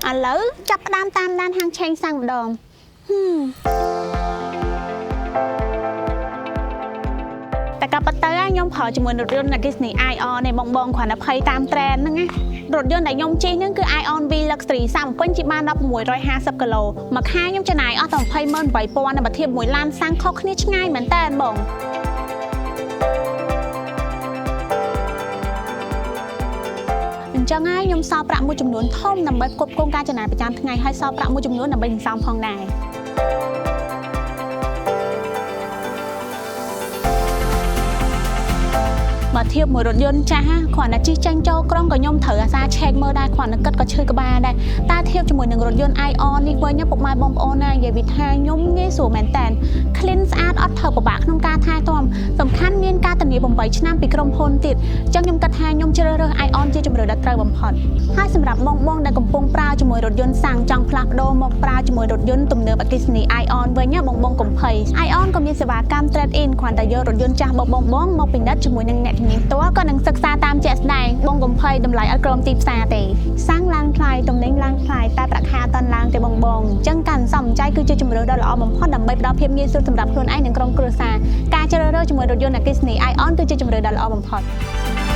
ឥឡូវចាប់ផ្ដើមតាមដានហាងឆេងសាំងម្ដងហឹមតែក៏ប៉ុន្តែខ្ញុំប្រើជាមួយរថយន្តអគ្គិសនី AION នេះបងបងគ្រាន់តែភ័យតាម trend ហ្នឹងណារថយន្តដែលខ្ញុំជិះហ្នឹងគឺ AION V Luxury សាំងពេញជិះបានដល់650គីឡូមួយខែខ្ញុំចំណាយអស់តែ28000បើធៀបមួយឡានសាំងខុសគ្នាឆ្ងាយមែនតើបងអញ្ចឹងហើយខ្ញុំសល់ប្រាក់មួយចំនួនធំដើម្បីផ្គត់ផ្គង់ការចំណាយប្រចាំថ្ងៃហើយសល់ប្រាក់មួយចំនួនដើម្បីសន្សំផងដែរបើធៀបមួយរថយន្តចាស់គ្រាន់តែជិះចេញចូលក្រុងក៏ខ្ញុំត្រូវអាសាឆែកមើលដែរគ្រាន់តែគិតក៏ឈឺក្បាលដែរតែធៀបជាមួយនឹងរថយន្ត AION នេះវិញពុកម៉ែបងប្អូនណានិយាយវិថាខ្ញុំងាយស្រួលមែនតើ clean ស្អាតអត់ត្រូវពិបាកក្នុងការថែទាំសំខាន់មានការធានា8ឆ្នាំពីក្រុមហ៊ុនទៀតអញ្ចឹងខ្ញុំគិតថាខ្ញុំជ្រើសរើស AION ជាជម្រើសដ៏ត្រូវបំផុតហើយសម្រាប់បងបងដែលកំពុងប្រើជាមួយរថយន្តសាំងចង់ផ្លាស់ប្ដូរមកប្រើជាមួយរថយន្តទំនើបអគ្គិសនី AION វិញបងបងកុំភ័យ AION ក៏មានសេវាកម្ម trade in គ្រាន់តែយករថយន្តចាស់របស់បងបងមកពិនិត្យជាមួយនឹងអ្នកជំនាញផ្ទាល់ក៏នឹងសិក្សាតាមជាក់ស្ដែងបងកុំភ័យតម្លៃអត់ក្រោមទីផ្សារទេសាំងឡើងថ្លៃទំនិញឡើងថ្លៃតែប្រាក់ខែអត់ទាន់ឡើងទេបងបងអញ្ចឹងការសន្សំសំចៃគឺជាជម្រើសដ៏ល្អបំផុតដើម្បីផ្ដល់ភាពងាយស្រួលសម្រាប់ខ្លួនឯងនិងក្រុមគ្រួសារការជ្រើសរើសជាមួយរថយន្តអគ្គិសនី AION គឺជាជម្រើសដ៏ល្អបំផុត។